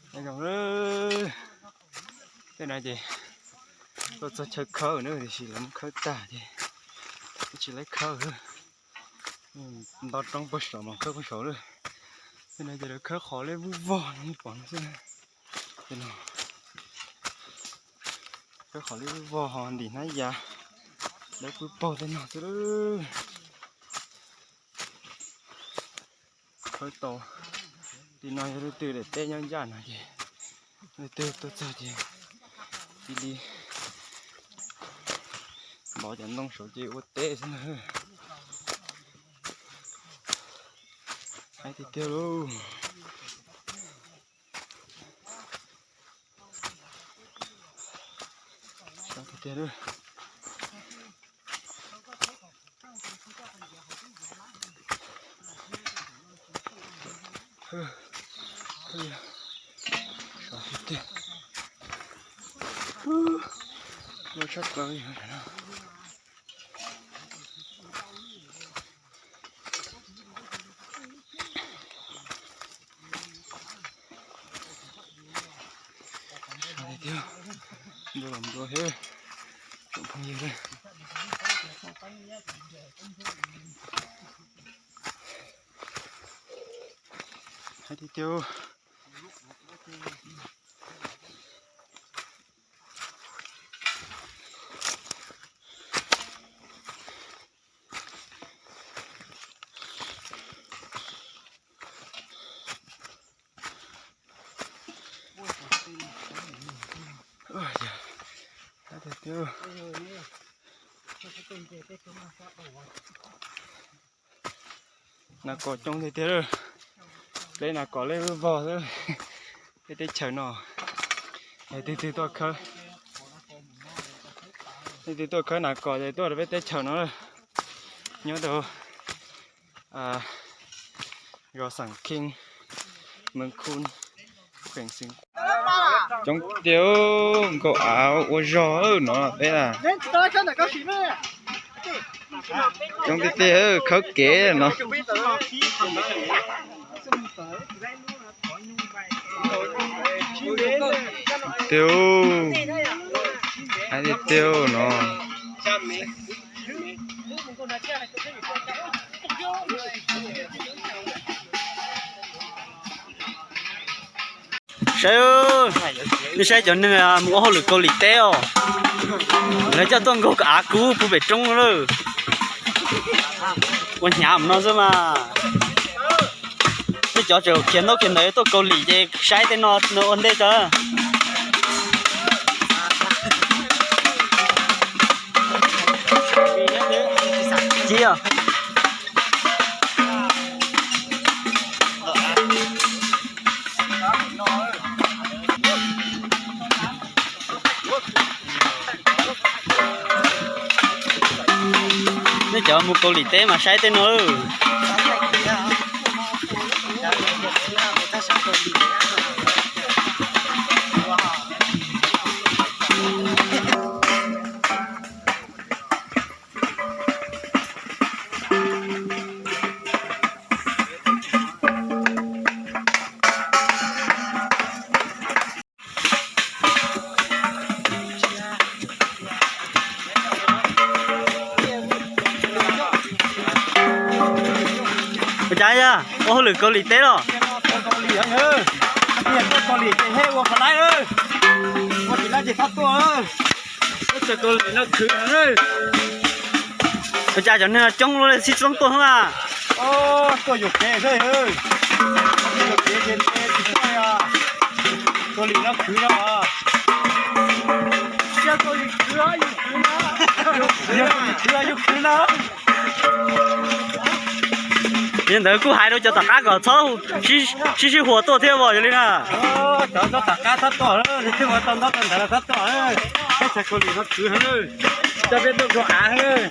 Nyob zoo, tej no ces tuaj txog chaw khawb na, tiam sis lawv muab khawb tag ces tsis laib khawb. Nto roob pag saum mas khawb pag saum lawm. Tej no ces lawv khawb qhov leb vog vog no pom no xwb. Tej no khawb qhov leb vog vog ho ntim hnab yas, lawv pw paug tej no xwb lawm. Khawb tau. Tim no yog leej twg daim teb nyob ncaj no ces leej twg tuaj txog ces cia li npov cov ntoo saud ces ua teb xwb ntag. Haib tiag tiag lauj. Tiag tiag. Sov tiag tiag. Loj tshaj plaws li no. Sov tiag tiag. Nplua los nplua thiab, tsoom phooj ywg. Haib tiag tiag. Nas kos coob tiag tiag. Peb nas kos lej vog xwb. Peb teb chaws no, leej twg tuaj khawb, leej twg tuaj khawb nas kos ces tuaj rau peb teb chaws no. Nyob rau zos Xeem Kheej, Mees Khun, Xeem Kheej. Coob tiag, nkaum av ua zog no peb na. Coob tiag tiag, khawb kev no. Tiag, haib tiag tiag no. Saib, nej saib cov neeg mus ua hauj lwm Kaus Lim teb os, lawv coj tuaj nkaug av kub puag pem roob lawm. Ua hnyav mus no xwb mas. Tej cov tseem khiav ntaub khiav ntawv tuaj Kaus Lim ces saib tej no ua ntej tso. Ci os. Nej cov mus Kaus Lim teb mas saib tej no. Ua cas yog ua hauj lwm Kaus Lim teb los? Ua cas cov neeg no coob luaj li sib roob tuaj na? Tuaj yuam kev, yuam kev ces tsis tuaj. Kaus Lim no khwv no. Kaus Lim khwv, yus khwv no. Yog Kaus Lim khwv, yus khwv no. Yog li ntawd kuj hais rau cov tom qab kom txhob sib sib huas tuaj thiab os, yog li na. Cov nyob tom qab txhob tuaj, thiaj ua tau ntaub tau ntawv txhob tuaj. Peb txhais Kaus Lim no khwv heev, coj peb tuaj nkaug av heev.